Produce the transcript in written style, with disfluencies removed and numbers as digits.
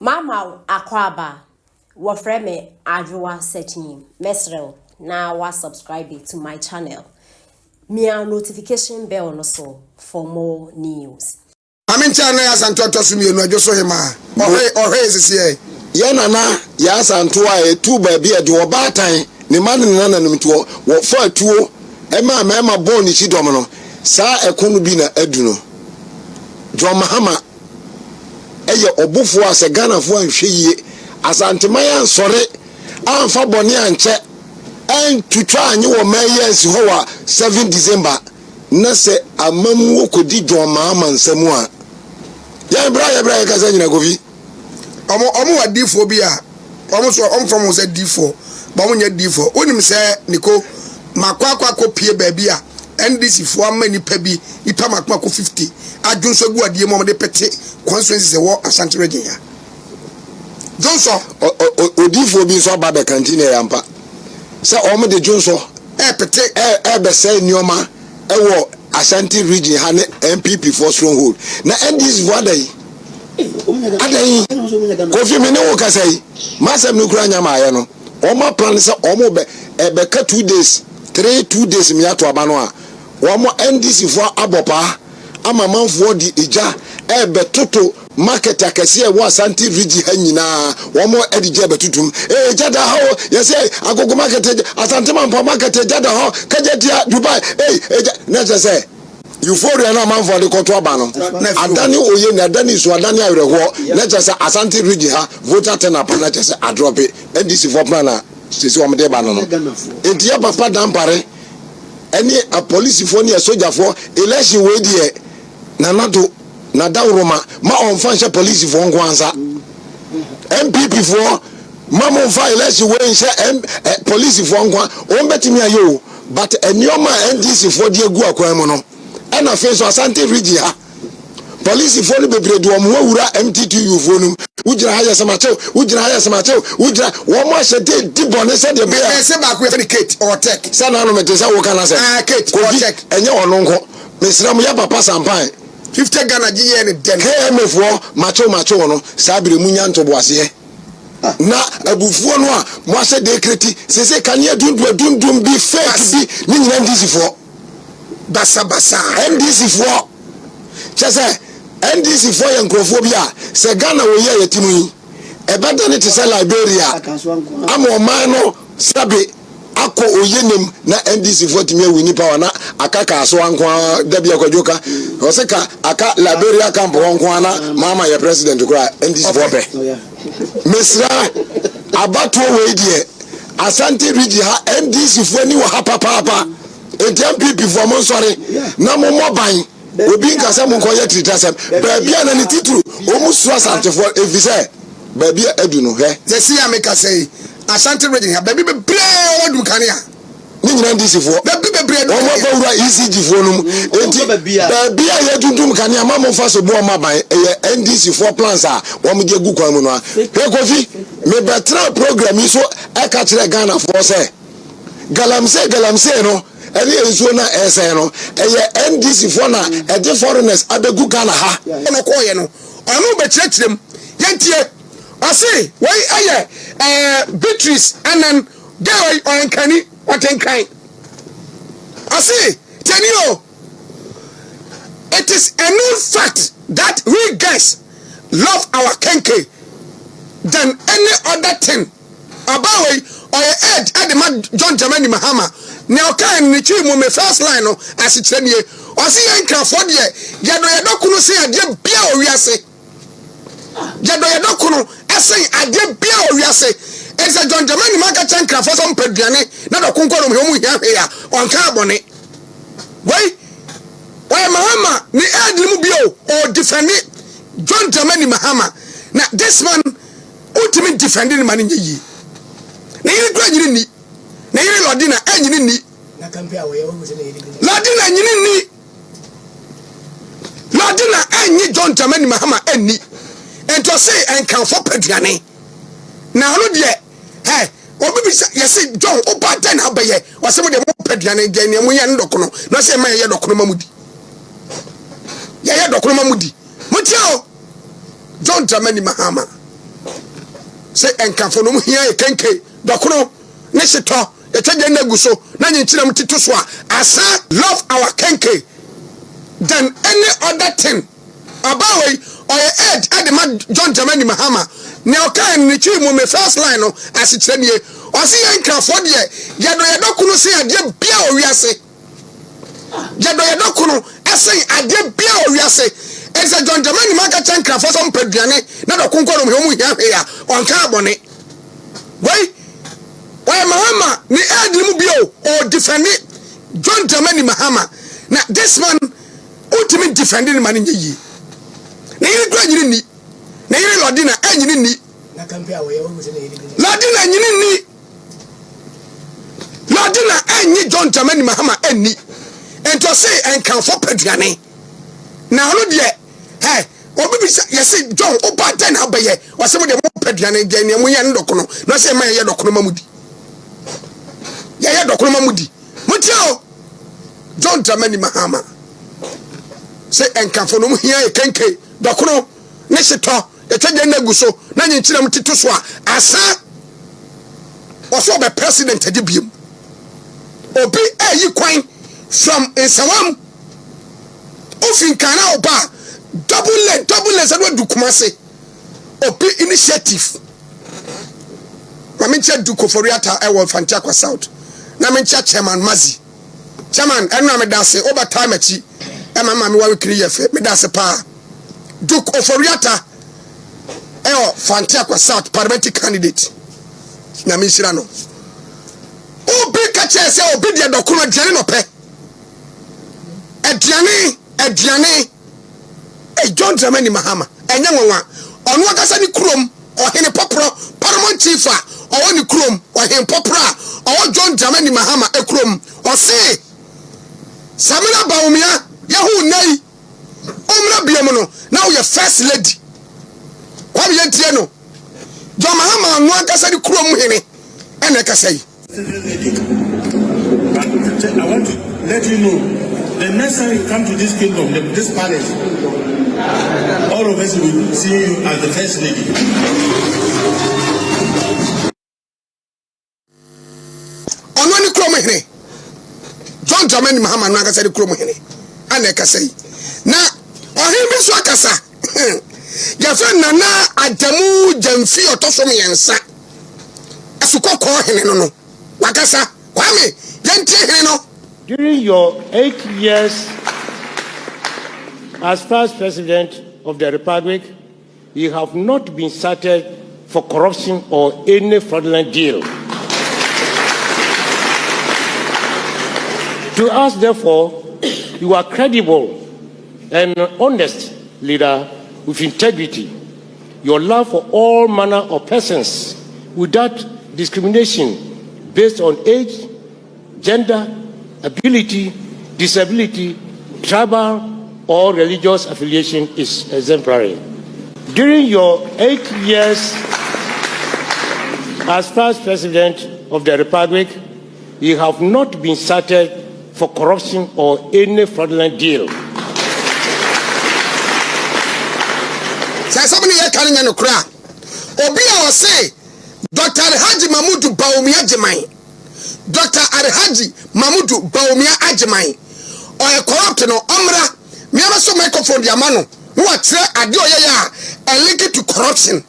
Mama wo akwaaba, wɔfrɛ me Adwoa Sekyim. Mɛsrɛ wo na wa subscribe to my channel. Mia notification bell no so for more news. Maame nkyɛn na yɛ Asantew ɔtɔ so mmienu Adwo so hemaa. Ɔhwee ɔhwee sisi ɛ. Yɛ nana yɛ Asantew a ɛtu baabi a ɛde ɔbaatan ne mma ne ne nananom nti wɔ wɔfa atuo ɛmaa mmarima bɔɔ ne kyidɔm no saa ɛko no bi na adu no John Mahama yɛ ɔbofoɔ a sɛ Ghanafoɔ anhwɛ yie, Asanteman ansɔre amfa bɔne ankyɛ, antwitwa anye wɔ man yi ansi hɔ wɔ 7 December na sɛ amammuo kɔdi John Mahama nsa mu a, yɛn bra yɛ bra yɛkasa nyina Kofi. Ɔmo ɔmo wɔ adiifoɔ bi a ɔmo nso ɔmo frɛ ɔmo ho sɛ diifoɔ but ɔmo nyɛ diifoɔ. Wonim sɛ Niko makɔ akɔ akɔ pie baabi a NDC foɔ ama nipa bi nipa mako mako 50 adwonsɔ agu adeɛ mu a ɔmo de pete constituencies ɛwɔ Ashanti region ha. Dwonsɔ. Odiifoɔ bi nso aba abɛka nti na ɛyɛ ampa sɛ ɔmo de dwonsɔ ɛɛpete ɛɛbɛsɛe nneɛma ɛwɔ Ashanti region ha ne NPP foɔ stronghold na NDC foɔ adɛn? Adɛn? Kofi me ne wo kasa yi, m'asɛm no kura nya maayɛ no. Wɔn aplan sɛ wɔn bɛ ɛbɛka 2 days, 3, 2 days mi ato aba no a, wɔn NDC foɔ abɔ paa ama amanfoɔ de egya ɛbɛtoto market akɛseɛ ɛwɔ Asante region ha nyinaa. Wɔn ɛde gya ɛbɛtotom. Ee, egya da hɔ o, yɛsɛ Agogo market, Asante Mampɔ market, egya da hɔ, Kejetia, Dubai, ee, egya na kyerɛ sɛ euphoria na amanfoɔ de kɔto aba no adane oye na adane nsu, adane awerɛhoɔ. Na kyerɛ sɛ Asante region ha voter turn up na kyerɛ sɛ adrop. NDC foɔ plan a sisi wɔn de ba no, nti yɛ papa Dampare ɛne apolisifoɔ ne asogyafoɔ, election wei deɛ, nanado nadaworoma ma ɔnfa nhyɛ polisifoɔ nko ansa. NPP foɔ, ma mo nfa election wei nhyɛ polisifoɔ nko a, wɔn bɛtumi ayɛ o, but nneɛma a NDC foɔ de agu akwan mu no, ɛna afei nso Asante region ha polisifoɔ no bebree de wɔn ho awura MTTU foɔ no mu. Wogyina ha yɛ sɛmakyew, wogyina ha yɛ sɛmakyew, wogyina wɔn ahyɛ de di bɔne sɛdeɛ bɛyɛ. Ɛsɛ baako yɛ ne Kate ɔwɔ Tech. Sɛ nanom te sɛ woka na sɛ Ah, Kate ɔwɔ Kofi Tech. Ɛnyɛ ɔno nko, mesrɛ mo, yɛ papa Sampan 50 Ghana gye yɛ ne dɛn. KMA foɔ, makyew makyew no saa bere mu nya ntoboaseɛ na abufuo no a mo ahyɛ de kreti sese kanea dundum dundum bi, fake bi ne nyina, NDC foɔ basabasa. NDC foɔ kyɛ sɛ NDC foɔ yɛ nkurɔfoɔ bi a sɛ Ghana wɔ yi a yɛte mu yi ɛbɛda ne te sɛ Liberia ama ɔman no sɛbe akɔ oye nim na NDC foɔ tumi awi nipa wa na aka kaasoa nko ara. Dabi, akwadwo ka ɔsɛ ka aka Liberia camp hɔ nko ara na maama yɛ president koraa. NDC foɔ pɛ, mesrɛ, abatoɔ wei deɛ, Asante region ha NDC foɔ ani wɔ ha papaapa. Nti NPP foɔ, mo nsɔre na mo mmɔ ban. Obi nka sɛ mo nkɔyɛ tiritasɛm baabi a na ne titiri wɔn suro Asantefoɔ efi sɛ baabi a adu no hwɛ. Sɛsi a meka sɛ yi, Ashanti region ha baabi bebree wɔn adum kanea. Ne nyinaa NDC foɔ. Baabi bebree adum wɔn kanea. Abawura ECG foɔ no mu eti baabi a yɛtuntum kanea ma mo nfa so bu ɔmo aban, ɛyɛ NDC foɔ plans a wɔn de agu kwan mu no a. Hwɛ Kofi, mebɛtena program yi so ɛka kyerɛ Ghana foɔ sɛ galamsey galamsey no ɛne nsuo no a ɛsɛn no, ɛyɛ NDC foɔ na ɛde foreigners abɛgu Ghana ha. Ɔno kɔɔyɛ no, ɔno bɛkyerɛkyerɛ mu. Yɛntie. Ɔse wei ɛyɛ Beatrice Anan girl yi, ɔyɛ Nkrani, ɔte Nkran. Ɔse tiɛni o, "It is a known fact that we girls love our kenkey than any other thing." Ɔbaa wei ɔyɛ aide ɛde ma John Dramani Mahama. Nea ɔkae no ne twi mu, me first line no asekyerɛ nie. Ɔse yɛn Nkrafoɔ deɛ, yɛdɔ yɛdɔ kono sen adeɛ bia wɔ wiase. Yɛdɔ yɛdɔ kono ɛsen adeɛ bia wɔ wiase. Ɛnti sɛ John Dramani Mahama ka kyerɛ Nkrafoɔ sɛ ɔmpɛ aduane na dɔko nkɔ nom hwɛ, ɔmo hia hwee a, ɔnka abɔne. Wei ɔyɛ Mahama ne aide no mu bio, ɔdefend John Dramani Mahama. Na this man, wontumi defend ne ma no nyɛ yie. Ne yere kura nyini nni. Ne yere Lordina ɛnyini nni. Lordina nyini nni. Lordina ɛnyi John Dramani Mahama ɛnni. Nti ɔse Nkanfo pɛ aduane na ɔno deɛ ɛ obi bi sɛ yɛse John woba dɛn na abɛyɛ? Ɔsɛ mo deɛ mo pɛ aduane deɛ, nea mo yɛ no dɔkono na ɔsɛ ɛma yɛyɛ dɔkono ma mo di, yɛyɛ dɔkono ma mo di. Mo tia o, John Dramani Mahama. Sɛ Nkanfo no ɔmo hia yɛ kenke, dɔkono ne hyetɔ, yɛtwa gya nna gu so na nyenkyerɛm tito so a, asa. Love our kenke than any other thing. Ɔbaa wei ɔyɛ aide de ma John Dramani Mahama. Nea ɔkae no ne twi mu me first line no asekyerɛ nie. Ɔse yɛn Nkrafoɔ deɛ yɛdɔ yɛn dɔkono sen adeɛ biara wɔ wiase. Yɛdɔ yɛn dɔkono sen adeɛ biara wɔ wiase. Enti sɛ John Dramani Mahama ka kyerɛ Nkrafoɔ sɛ ɔmpɛ aduane na dɔko nko na ɔmo hia hwee a, ɔnkaa bɔne. Wei ɔyɛ Mahama ne aide no mu bi o, ɔɔdifɛnde John Dramani Mahama. Na this man Wontumi ndifɛnde no ma no nyɛ yie. Ne yere koraa nyini nni. Ne yere Lordina ɛnyini nni. Lordina nyini nni. Lordina ɛnye John Dramani Mahama ɛnni. Nti ɔse Nkanfoɔ pɛ aduane. Na ɔno deɛ hɛ obi bisa yɛse John woba dɛn na wobɛyɛ? Ɔse mo deɛ mopɛ aduane deɛ nea moyɛ no dɔkono. Na ɔse ɛma yɛyɛ dɔkono ma mo di. Yɛyɛ dɔkono ma mo di. Montie o! John Dramani Mahama sɛ Nkrafo no hia yɛ kenke, dɔkono ne hyetɔ, yɛtwa gya nna gu so na nyenkyerɛm tito so a asa. Ɔsɛ ɔbɛ president adi biem. Obi ɛyi kwan from Nsawam ofi Nkran na ɔba double lane double lane sɛ no adu Kumase. Obi initiative. Ma menkyia Duke Ofori-Atta ɛwɔ Mfanteakwa South na menkyia Chairman Mazi. Chairman, ɛno a meda ase, wobɛtaa m'akyi ɛma ma me ware kiri yɛ fɛ, meda ase paa. Duke Ofori-Atta ɛwɔ Fanteakwa South parliamentary candidate. Nyame nhyira no. Obi ka kyerɛ sɛ obi deɛ dɔkono aduane na ɔpɛ. Aduane, aduane. Ei, John Dramani Mahama, ɛnyɛ nwanwa. Ɔno ankasa ne kurom ɔhene pɔporɔ, paramount chief a ɔwɔ ne kurom, ɔhen pɔporɔ a ɔwɔ John Dramani Mahama kurom, ɔse, Samina Bawumia, yɛhu wo nnɛ yi, wommra biom no, na woyɛ first lady. Kwame yɛntie no. John Mahama ɔno ankasa ne kurom hene ɛna ɛkasa yi. Lady, but I want to let you know the next time you come to this kingdom, this palace, all of us will see you as the first lady. Ɔno ne kurom hene. John Dramani Mahama no ankasa ne kurom hene ana ɛkasa yi. Na ɔhene bi nso akasa. Yɛfrɛ Nana Adamu Gyamfi ɔtɔ so mmiɛnsa. Asukɔkɔɔ hene no no. Wakasa. Kwame, yɛntie hene no. During your 8 years as Vice President of the Republic, you have not been cited for corruption or any fraudulent deal. To us, therefore, you are credible and honest leader with integrity. Your love for all manner of persons without discrimination based on age, gender, ability, disability, tribal, or religious affiliation is exemplary. During your 8 years as Vice President of the Republic, you have not been cited for corruption or any fraudulent deal. Sɛ asɛm no yɛka no nyɛ nokorɛ a, obi a ɔse Dr. Alhaji Mamudu Bawumia Gyeman, Dr. Alhaji Mamudu Bawumia Agyeman ɔyɛ corrupt no, ɔmmra mmea bɛsɔ microphone de ama no na wakyerɛ adeɛ ɔyɛyɛ a ɛlink to corruption.